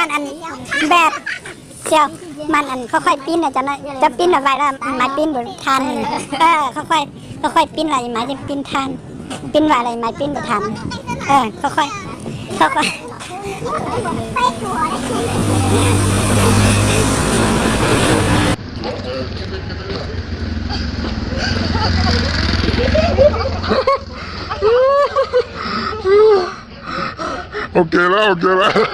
Màn ảnh bẹt. Siêu. Màn ảnh không quay pin này cho nó, cho pin nó vậy là máy pin của than. Ờ, không quay, không quay pin là máy pin than. Pin vậy là máy pin của than. Ờ, không quay, không quay. Ok lawm, ok lawm.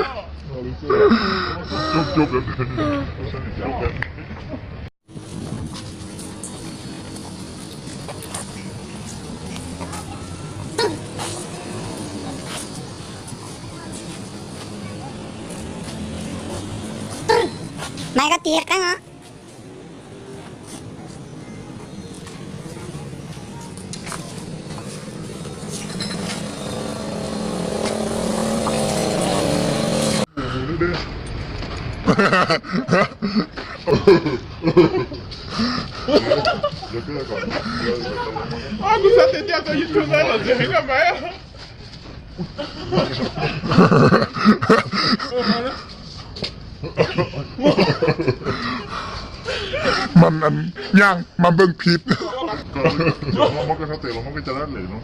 Mày có tiệc á hả? Ơ, kuv xav tias coj tau YouTube no los tseem ib koj maiv. Màn ảnh nhang, màn bơ̆ng phim. Muab koj sab tes los muab koj cov dab lem no.